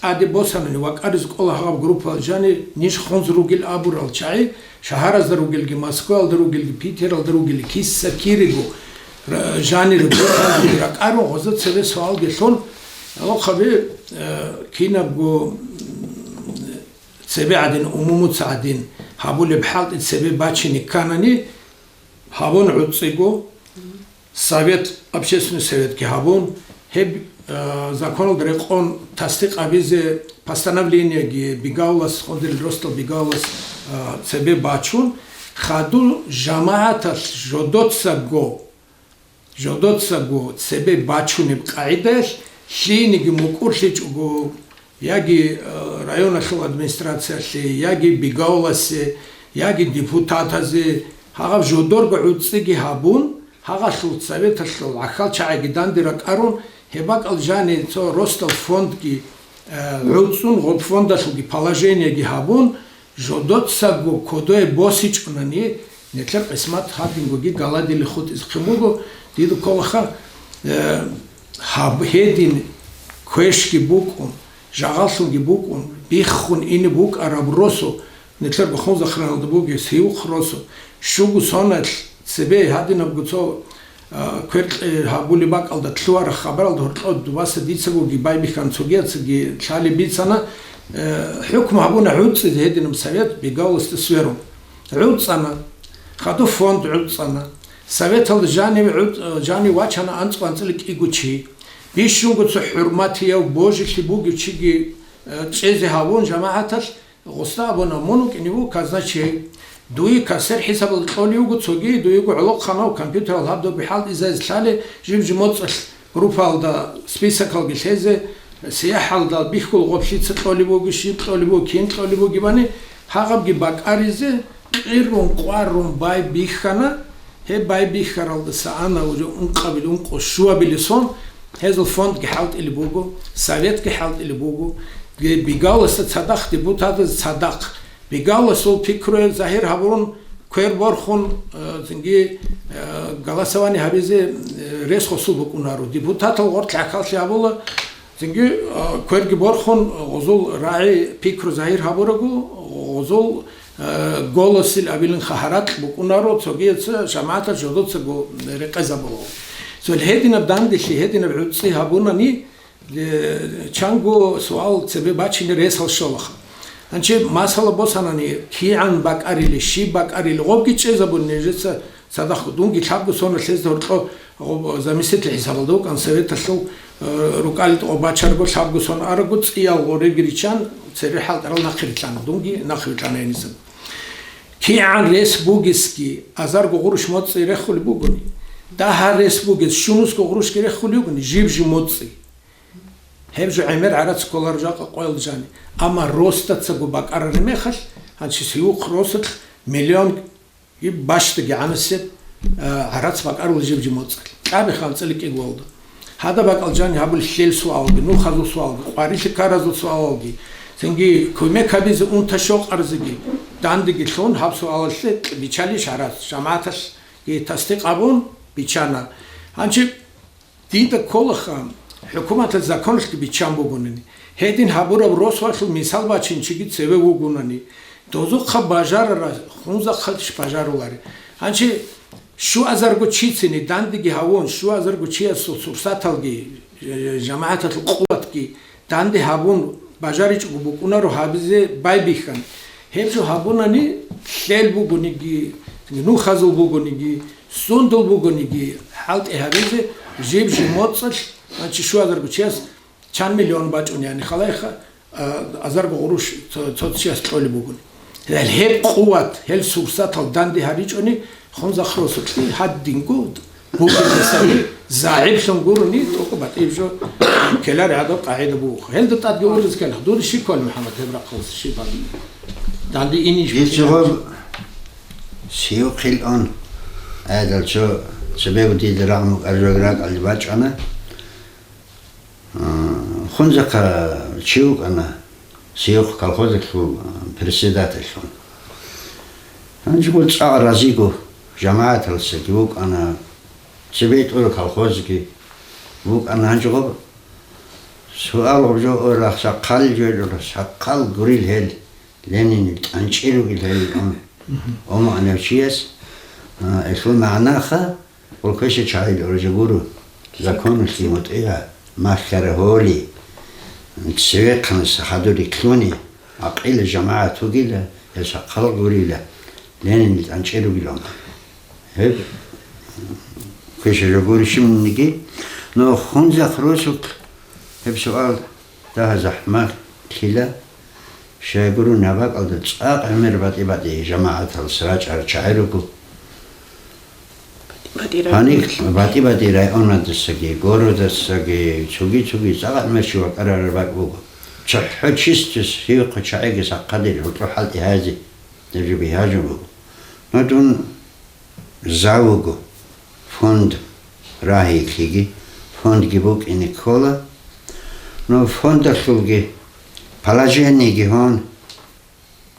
тӀаде босанани, вакӀаризе кӀола гьагъаб группаялда жани, ниж хунз ругел абурал чагӀи, шагьаразда ругелги, Москваялда ругелги, Питералда ругелги, киса-кирего ра-, жанир группаялги ракӀарун, гъозда цебе суалги лъун, гьалохъаби, э, кинабго, м, цебе гӀадин, умумуца гӀадин гьабулеб хӀалтӀи цебе бачине кканани, гьабун гӀуцӀиго, совет, общественный советги гьабун, гьеб, э, законалда рекъон тасдикъ гьабизе постановлениеги Бигавлас, Хондерил Ростал Бигавлас, э, цебе бачун, хадур жамагӀаталъ жодоцаго, жодоцаго цебе бачунеб къагӀидаялъ лъиениги мукӀурлъичӀого, яги, э, районалъул администрациялъе, яги Бигавласе, яги депутатазе, гьагъаб жодорго гӀуцӀиги гьабун, гьагъалъул советалъул гӀахьал чагӀиги данде ракӀарун, гьеб бакӀал жани цо Ростал фондги, э, гӀуцӀун, гъоб фондалъулги положениеги гьабун, жодоцаго кодое босичӀунани, нилъер къисмат гьадингоги галадилли хутӀизехъин буго, дида кколаха, э, гьаб-, гьедин квешги букӀун, жагъаллъунги букӀун, биххун ине букӀараб росу, нилъер бухун захраналда бугес гьевухъ росу, щуго соналъ цебе гьадинабго цо, а, кверкье гьабулеб бакӀалда лъугьараб хабаралда гьоркьоб дубаса дицагоги байбихьана, цогияцаги лъалеб бицана, э, хӀукму гьабуна гӀуцӀизе гьединаб совет Бигавласда сверун. ГӀуцӀана, хадуб фонд гӀуцӀана, советалда жаниве гӀуц-, жанив вачана анцӀго-анцӀила кӀиго чи. Бищунго цо хӀурматияв, божилъи бугев чиги, э, чӀезе гьавун жамагӀаталъ, гъосда абуна, мун вукӀине вуго казначей. Дуе кассир хӀисабалда кьолев вуго цоги, дуего гӀолохъанав компьютерал гьаб доби хӀалтӀизазе лъале, жиб-жиб моцӀалъ группаялда списокалги лъезе, сияхӀалда бихьул гъоблъица кьолеб буго, щиб кьолеб буго, кин кьолеб бугебани, гьагъабги бакӀаризе, къиррун-къваррун байбихьана. Гьеб байбихьаралдаса ана уже ункъабил, ункъо щуабиле сон, гьезул фондги хӀалтӀилеб буго, советги хӀалтӀилеб буго, ге-, Бигавласда цадахъ, депутатаз цадахъ. Бигавласул пикруе загьир гьабурун, квер борхун, э, цинги, э, голосование гьабизе, э, рес гъосул букӀунаро. Депутатал гъорлъ гӀахьаллъи гьабула, цинги, э, кверги борхун, гъозул рагӀи пикру загьир гьабурагу, гъозул, э, голосил абилин хахаракь букӀунаро, цогияца жамагӀатал жодоцаго рекъезабулаго. Цо гьединаб данделъи, гьединаб гӀуцӀи гьабунани, Э, чанго суал цебе бачине ресал щолаха. Гьанчи масала босанани, кигӀан бакӀарили, щиб бакӀарили, гъобги чӀезабун нижеца цадахъ, дунги лъабго сона лъезда гьоркьо гъоб-, заместитель хӀисабалда вукӀан советалъул, э, рукӀалил тӀо бачарго лъабго сон арагу, цӀиял гъореги риччан, церер хӀалтӀарал нахъе рилълъана, дунги нахъе вилълъана гьенисан. КигӀан рес бугесги, азарго гъурущ моцӀи рехулеб бугони, дагьа рес бугес, щунусго гъурущги рехулеб бугони, жиб-жиб моцӀи. Гьеб жо гӀемер гӀарац кколаро жакъа къоялда жани. Амма росдацаго бакӀарареб мехалъ, гьанчи сиухъ росулъ миллион бащдагигӀанасеб, а, гӀарац бакӀарулеб жиб-жиб моцӀалъ. Кьабихъ анцӀила кӀигвалда. Гьадаб бакӀал жани гьабулеб лъел суалги, нухазул суалги, къварилъи ккаразул суалги, цинги кумек гьабизе унта-щокъарзеги дандеги лъун гьаб суалалъе биччалищ гӀарац, жамагӀаталъги тасдикъ гьабун биччана. Гьанчи Дида кколаха, хӀукуматалъ законалъги биччан бугонани, гьедин гьабураб росулъул мисал бачинчиги цеве вугонани, дозухъа бажарара, хунзахъалъищ бажарулари. Гьанчи щуазарго чицини дандеги гьавун, щуазарго чиясул сурсаталги, э, жамагӀаталъул къуватги данде гьабун бажаричӀого букӀунаро гьабизе байбихьан. Гьеб жо гьабунани, лъел бугониги, нухазул бугониги, сундул бугониги, хӀалтӀи гьабизе, жиб-жиб моцӀалъ, гьанчи щуазарго чияс чан миллион бачӀунани халайха, а, азарго гъурущ цо-, цо чияс кьолеб бугони. Гьел гьеб къуват, гьел сурсатал данде гьаричӀони, хунзахъ росулъи гьадинго бугеб мисалги, загӀиплъун гурони, тӀокӀаб батӀияб жо ккелари гьадаб къагӀида бугоха. Гьелда тӀадги ургъизе ккела. Дур щиб ккола, МухӀаммад, гьеб рахъалъ щиб гьабизе? Данде инищ Ил букӀине чӀегӀо гьабизе? Сиухъил ун, гӀедал цо цебе дида рагӀун вукӀаржоги ракӀалде бачӀана. А, Гьунзахъа чи вукӀана, Сиюх колхозалъул председательлъун. Гьанжего цӀакъ разиго жамагӀаталсаги вукӀана, цебетӀура колхозги вукӀана. Гьанжего суал гъоб жо ора, сахъал жо ора, сахъал гурил гьел, Ленинил тӀанчӀи ругел гьел ун, умугӀанав чияс, а, элъул магӀнаха, Гьел квеша чагӀил оржа гуро, законалъе мутӀигӀа, малъара гьоли, цевехъанаса хадур рикълъуни, гӀакъила жамагӀат вугила, гьел сахъал гурила, Ленинил тӀанчӀи ругилан. Гьеб квеша жо гури щибниги, но Гьунзахъ росулъ гьеб суал дагьа захӀмалъила. Щайгурун, гьаб бакӀалда цӀакъ гӀемер батӀи-батӀи жамагӀаталас рачӀарал чагӀи руго. БатӀи-батӀи район. Гьаниб батӀи-батӀи районадасаги, городасаги, цоги-цоги цӀакъ гӀемер чи вакӀарараб бакӀ буго. ЦохӀо чистес гьевхъо чагӀиги сахъадил гьоркьо хӀалтӀи гьази, гьеб жо бигьажун буго. Но дун За вуго, фонд рагьиялъеги, фондги букӀине ккола. Но фондалъулги положениеги гьон,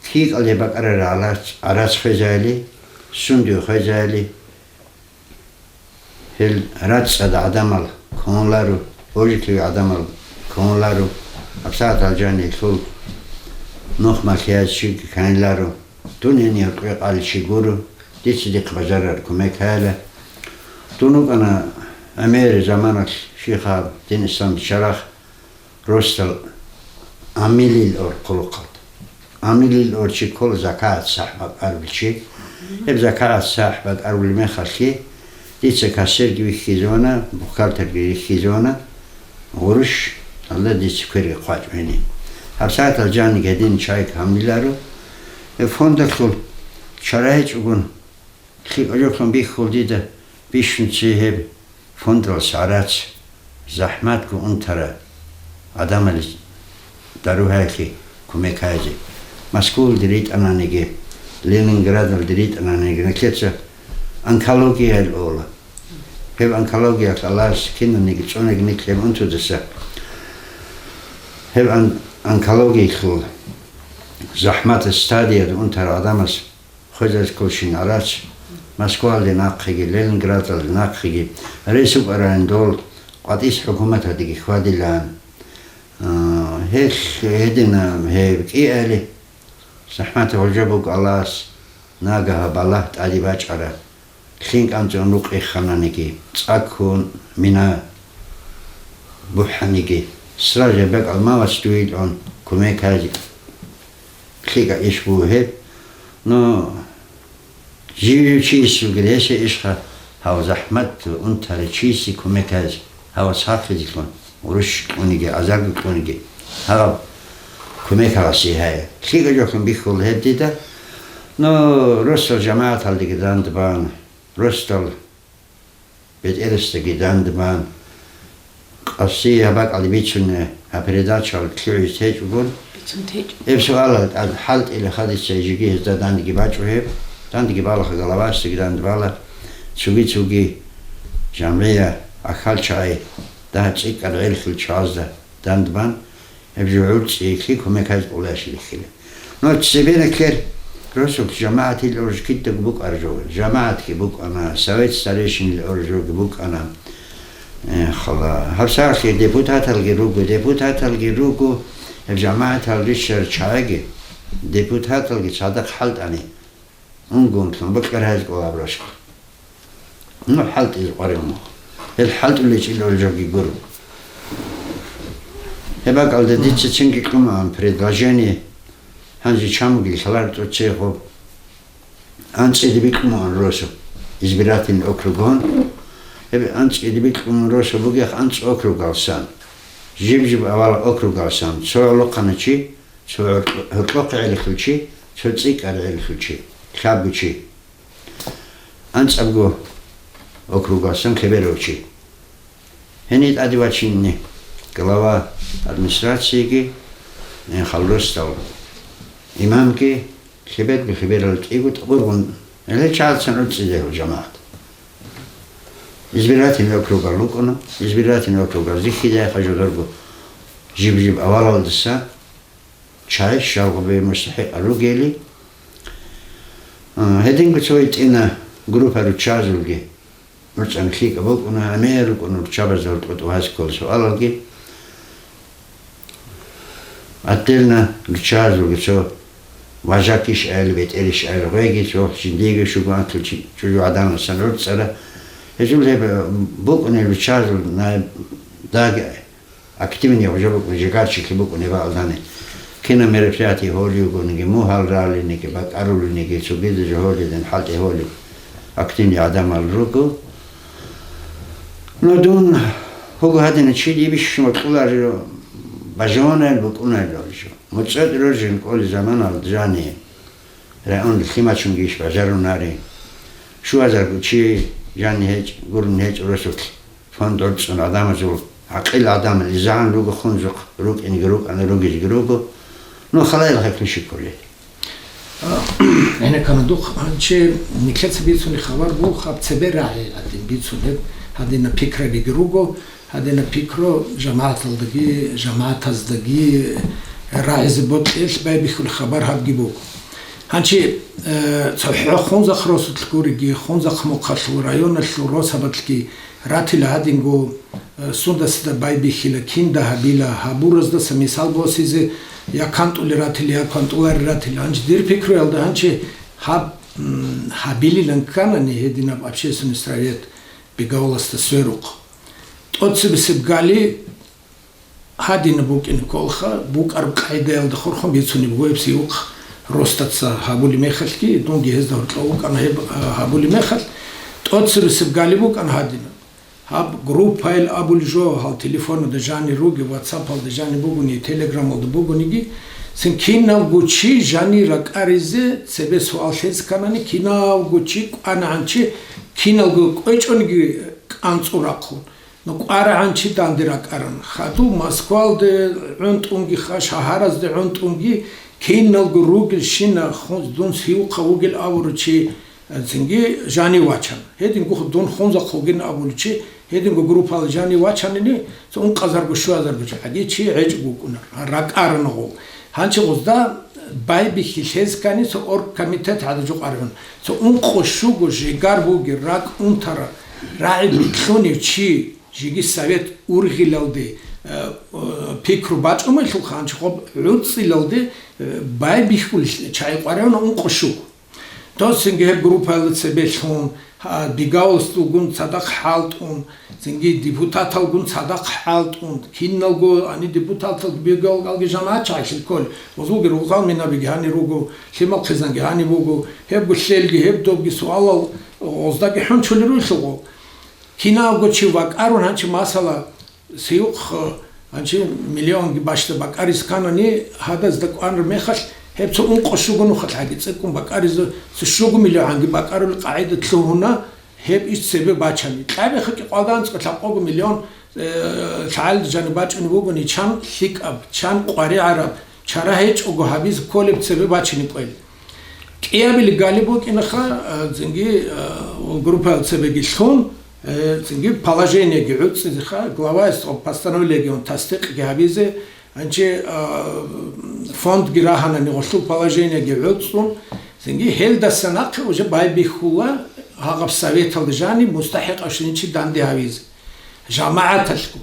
кигӀалде бакӀарарал гӀарац, гӀарац хвезайили, сунде хвезайили, гьел рацӀцӀад гӀадамал кколаро, божилъи гӀадамал кколаро, гьабсагӀат гьалжанилъул нух малъизе чиги кканиларо. Дун гьенир къвекъалев чи гуро, дица дихъ бажарараб кумек гьабила. Дун вукӀана гӀемер заманалъ шихаб, дин ислам биччараб, росдал Амилил ор хъулухъалда. Амилил ор чи ккола закагӀат сахӀ бакӀарулев чи. Гьеб закагӀат сахӀ бакӀарулеб мехалъги, дица кассирги вихьизавуна, бухгалтерги вихьизавуна. Гъурущ, гьалда дица кверги хъвачӀо гьениб. ГьабсагӀатал жаниги гьедин чайги гьамиларо. Э, фондалъул чара гьечӀогун, лъикӀа жоклъун бихьул дида бищун цей гьеб фондалъ гӀарац, захӀматго унтарал гӀадамализ дару гьайхъи кумек гьайзе. Москвалде ритӀананиги, Ленинградалде ритӀананиги, нилъеца онкологиял ола. Гьеб онкологиялъ Аллагьас кинаниги цӀунаги нилъ гьеб унтудаса. Гьеб он-, онкологиялъул захӀматаб стадиялда унтарал гӀадамаз хвезарикколщин гӀарац, Москвалде нахъеги, Ленинградалде нахъеги, рес букӀарайин дол къватӀис хӀукуматалдеги хьвадилаан. А, гьелъ гьедина гьеб кӀиали, захӀматаб гьоржа букӀа Аллагьас, нагагьа балагь тӀаде бачӀара, лъим кӀанцӀун рукъ иххананиги, цӀаккун мина бухӀаниги, сразу гьеб бакӀал мавац дуе кьун кумек гьазе. ЛъикӀа иш буго гьеб. Ну, жив-жив чиясулги гьесие ишха, гьав захӀмат унтарав чиясе кумек гьазе, гьавас хахизелъун, урущ кьуниги, азарго кьуниги, гьав кумек гьавасе гьая. ЛъикӀа жоклъун бихьула гьеб дида. Ну, росдал жамагӀаталдеги дандбан, росдал бетӀерасдаги дандбан, къаси гьаб бакӀалде бицунеб гьаб передачаялъ лъугӀизе течӀогун. Бицун течӀо. Гьеб суалал тӀад хӀалтӀила хадиса жеги гьезда дандеги бачӀо гьеб. Дандеги балаха, головасдаги дандбала. Цоги-цоги жамгӀия, ахал чагӀи, дагь цӀикӀкӀарал гӀелхул чагӀазда дандбан. Гьеб жо гӀурцӀи ккола, кумек гьазе кӀоларищ рихьила. Ну, цебе ккер росулъ жамагӀатил орж кидаго букӀар жо. ЖамагӀатги букӀана, совет старейшинил оржоги букӀана. Э, хала. ГьабсагӀалъе депутаталги руго, депутаталги руго, гьеб жамагӀатал рищарал чагӀиги, депутаталги цадахъ хӀалтӀани. Унгунлъун бокьархӀезе кӀолаб росулъ. Ну, хӀалтӀизе къваригӀун вуго. Гьел хӀалтӀулел чӀилал жоги гуро. Гьеб бакӀалда дица цинги кьумаан предложение, гьанже чамги лъалар тӀоцейго. АнцӀиде бикьумаан росу, избирательный округун. Гьеб анцӀиде бикьумаан росу бугех анцӀ округалсан. Жиб-жиб авала округалсан. Цо гӀолохъанав чи, цо гьоркьо-, гьоркьохъе гӀелихьул чи, цо цӀикӀкӀаре гӀелихьул чи, лъабго чи. АнцӀабго округалсан лъеберав чи. Гьениб тӀаде вачинни глава администрацииги, э, халросдал имамги, лъеберго-лъеберал кӀиго тӀубургун, гьеле чагӀацин гӀуцӀизе гьев жамагӀат. Избирательный округал рукӀуна, избирательный округал рихьизайха жодорго. Жиб-жиб авалалдаса чай щалгъубе мустахӀикъал ругели, а, гьединго цо гьитӀина группа руччазулги, нуцӀан лъикӀаб букӀуна, гӀемер рукӀуна руччабазда гьоркьоб тӀубазе ккола суалалги. Отдельно руччазулги цо важакищ аялъ, бетӀерищ аялъ гъвеги, цо жиндиего щуго анкьил чи-, чӀужугӀаданасан гӀуцӀара. Гьезул гьеб букӀунел руччазул най-, даги активный уже букӀун, жигарчилъи букӀун гьеб гьалдани. Кинаб мероприятие гьолиюгониги, мугьал ралиниги, бакӀарулиниги, цогидаз жо гьолидин хӀалтӀи гьолеб активный гӀадамал руго. Ну, дун гьуго гьадина чи дибищ мукьуларо бажунел букӀунел рожо. МуцӀетӀ рожин кӀолеб заманалда жани районда лъимачунгищ бажарунари. Щуазарго чи жани гьечӀ-, гурун гьечӀо росулъ. Фонд гӀорцӀун гӀадамазул гӀакъил гӀадамал изегӀан руго хунзухъ, рукӀинги рукӀана, ругезги руго. Ну, халаялъ гьеб хӀуши кколел. А, гӀенеккана духъ, гьанчи нилъеца бицунеб хабар буго, гьаб цебе рагӀи гьадин бицунеб, гьадинаб пикрабиги руго, гьадинаб пикру жамагӀаталдаги, жамагӀатаздаги рагӀизе бокьилъ байбихьулеб хабар гьабги буго. Гьанчи, э, цохӀо Хунзахъ росулъ гуриги, Хунзахъ мухъалъул, районалъул росабалъги ратила гьадинго, э, сундасда байбихьила, кинда гьабила, гьабураздаса мисал босизе, я кантӀулел ратила, я кантӀуларел ратила. Гьанчи дир пикруялда гьанчи гьаб, м, гьабилилан кканани гьединаб общественный совет Бегавуласда сверухъ. ТӀоцебесеб гали гьадинаб букӀин кколха, букӀараб къагӀидаялда хурхун бицунеб буго гьеб сиухъ росдаца гьабулеб мехалъги, дунги гьезда гьоркьов вукӀана гьеб, а, гьабулеб мехалъ, тӀоцебесеб гали букӀана гьадинаб. Гьаб группаял абулеб жо, гьал телефонада жанир ругел, ватсапалда жаниб бугони, телеграмалда бугониги, цин киналго чи жанир ракӀаризе цебе суал лъезе кканани, киналго чи кӀванагӀан чи, киналго кӀвечӀониги кӀанцӀун рахъун. Ну, кӀварагӀан чи данде ракӀаран. Хадув Москвалде гӀунтӀунги, ха-, шагьаразде гӀунтӀунги, киналго ругелщина хун-, дун сиухъа вугел абурав чи, э, цинги жанив вачана. Гьединго дун Хунзахъ вугин абулев чи, гьединго группала жанив вачанани, цо ункъазарго, щуазарго чи, гьаги чи гӀечӀого вукӀунар, ракӀарана гъов. Гьанчи гъозда байбихьи лъезе ккани цо оргкомитет гӀадаб жо къваригӀун. Цо ункъо щуго жигар бугел, ракӀ унтарал, рагӀи битлъунев чи, жеги совет ургъилалде, э, э, пикру бачӀумайлъулха, гьанчи гъоб гӀурцӀилалде, э, байбихьулел чагӀи къваригӀуна ункъо щуго. Дос цинги гьеб группаялда цебе лъун, гьа, Бегавуласдулгун цадахъ хӀалтӀун, цинги депутаталгун цадахъ хӀалтӀун, киналго гьаниб депутаталги Бегавулалги жамагӀат чагӀилъи кколел, гъозулги ругъзал минабиги гьанир руго, лъимал хъизанги гьаниб буго, гьебго лъелги, гьеб добги суалал гъоздаги хӀунчулел ругелъул гъол. Кинавго чи вакӀарун гьанчи, масала, сиухъ, гьанчи миллионги бащда бакӀарис кканани, гьадазда кӀванар мехалъ, гьеб цо ункъо щуго нухалъ гьаги цӀикӀкӀун бакӀаризе, цо щуго миллионги бакӀарулел къагӀида лъугьуна, гьеб иш цебе бачани. Кьабихъа кӀикъвалда анцӀго лъабкъого миллион, э, лъагӀалда жаниб бачӀунеб бугони, чан лъикӀаб, чан къваригӀараб, чара гьечӀого гьабизе кколеб цебе бачине кӀвел. КӀиабили гали букӀинаха, а, цинги, а, группаял цебеги лъун, э, цинги положениеги гӀуцӀизеха, главаяс постановлениеги ун тасдикъги гьабизе, гьанчи, а, фондги рагьанани гъолъул положениеги гӀуцӀун, цинги гьелдаса нахъе уже байбихьула гьагъаб советалда жаниб мустахӀикъав щиничи данде гьавизе. ЖамагӀаталъго.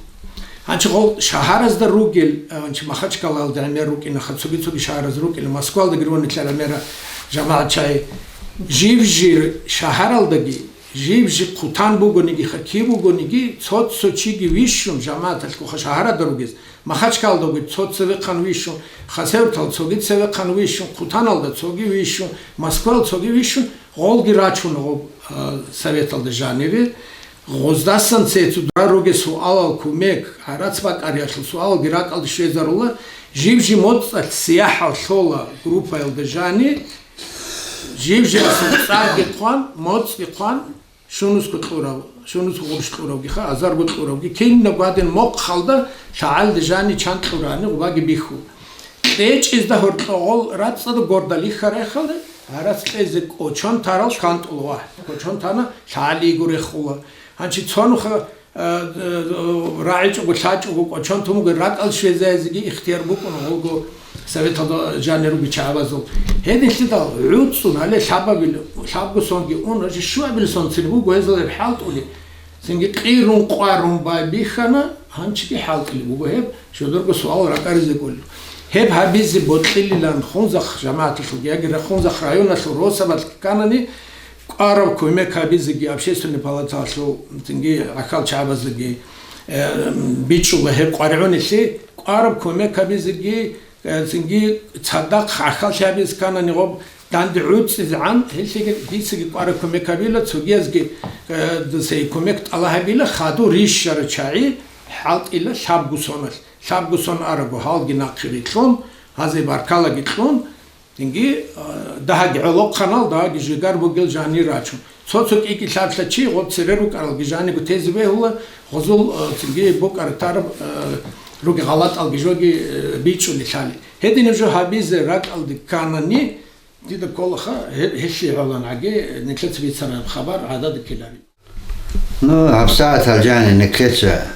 Гьанчи гъол шагьаразда ругел, гьанчи Махачкалалда гӀемер рукӀинаха, цоги-цоги шагьараз рукӀила, Москвалдаги рунилъа гӀемера жамагӀат чагӀи. Жив-жив шагьаралдаги, жив-жив хъутан бугониги, ха кив бугониги, цо-цо чиги вищун жамагӀаталъгоха шагьарада ругез, Махачкалалда ругез цо цевехъан вищун, Хасавюрталда цоги цевехъан вищун, хъутаналда цоги вищун, Москвалда цоги вищун, гъолги рачун гъоб, а, советалда жаниве. Гъоздасан цецадура ругел суалал кумек, гӀарац бакӀариялъул суалалги ракӀалде щвезарула, жив-жив моцӀалъ сияхӀал лъола группаялда жани, жив-живасул цӀарги хъван, моцӀги хъван, щунусго кьурав, щунусго гъурущ кьуравгиха, азарго кьуравги, кинабго гьадин мохъалда лъагӀалде жани чан кьурани гъубаги бихьу. КьечӀезда гьоркьогъол рацӀцӀада горда лихьарайхъали, гӀарац кьезе кӀочон тарал хантӀула вагь. КӀочон тана лъагӀалиго рехула. Гьанчи цо нуха А, д-, д-, рагӀичӀого, лъачӀого, кӀочон тун буго, ракӀал щвезаязеги ихтияр букӀун гьалго советалда жанир руги чагӀабазул. Гьединлъидал гӀуцӀцӀун гьале лъабабил, лъабго сонги ун, щуабил сон цин буго гьезул гьеб хӀалтӀули. Цинги къирун-къварун байбихьана, гьанчиги хӀалтӀулеб буго гьеб, жодорго суал ракӀаризе кӀолел. Гьеб гьабизе бокьилилан Хунзахъ жамагӀаталъулги яги Хунзахъ районалъул росабалъ кканани, кӀвараб кумек гьабизеги общественный палаталъул цинги гӀахьал чагӀаздаги, э, бичӀчӀула гьеб къваригӀунелъи, кӀвараб кумек гьабизеги, э, цинги цадахъ гӀахьал чагӀазе кканани гъоб данде гӀуцӀцӀизегӀан, гьелъиги дицаги кӀвараб кумек гьабила, цогиязги, э, цей кумек тӀалаб гьабила, хадур рищарал чагӀи хӀалтӀила лъабго соналъ. Лъабго сон араго, гьалги нахъе рикьун, гьазе баркалаги кьун, цинги, э, дагьаги гӀолохъанал, дагьаги жигар бугел жанир рачун. Цо-цо кӀи-кӀи лъаб-лъаб чи гъоб цере рукӀаралги жаниго тезе бегьула, гъозул, э, цинги букӀараб тараб, э, руги гъалатӀалги жоги, э, бичӀчӀулелъали. Гьединаб жо гьабизе ракӀалде кканани, дида кколаха, гье-, гьелъие гӀоланаги, нилъеца бицараб хабар гӀадада ккелаби. Ну, гьабсагӀатал жанир нилъеца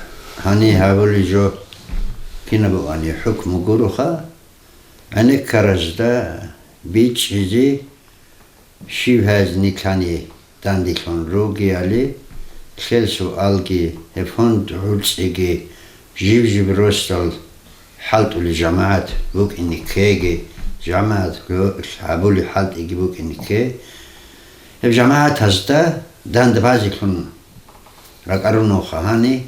гьаниб гьабулеб жо кинаб бугони хӀукму гуроха, гӀенеккаразда бичӀчӀизе, щиб гьез нилъани данделъун ругеяли, лъел суалги, гьеб фонд гӀуцӀиги, жиб-жиб росдал хӀалтӀулел жамагӀат букӀине ккеги, жамагӀат гьабулеб хӀалтӀиги букӀине кке. Гьеб жамагӀатазда данде базелъун ракӀаруневха гьаниб,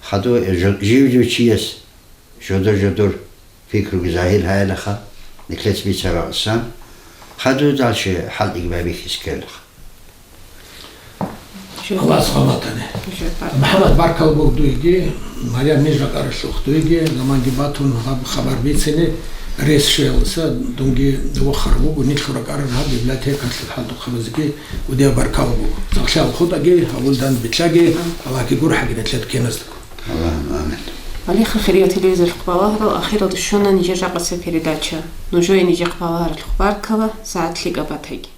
хадув жо-, жив-жив чияс жодор-жодор пикруги загьир гьаялаха, нилъеца бицаралдасан, хадув далчи хӀалтӀиги байбихьизе ккелаха. Аллагьас гъалатани. МухӀаммад, баркал буго дуеги, Марям, ниж ракӀаралъухъ дуеги, заманги батун гьаб хабар бицине рес щвелалдаса, дунги вохарав вуго, нилъ ракӀарал гьаб библиотекалъул хӀалтӀухъабазеги гьудияб баркал буго. Цалъал хутӀаги, гьавулдан битлъаги, Аллагьги гурхӀаги нилъер киназдаго. Аллагьумма амин. Алихъа хирияб телевизоралъухъ балагьарал, ахиралда щуна нижер жакъасеб передача. Нужее нижехъ балагьаралъухъ баркала, сагӀат лъикӀаб батайги.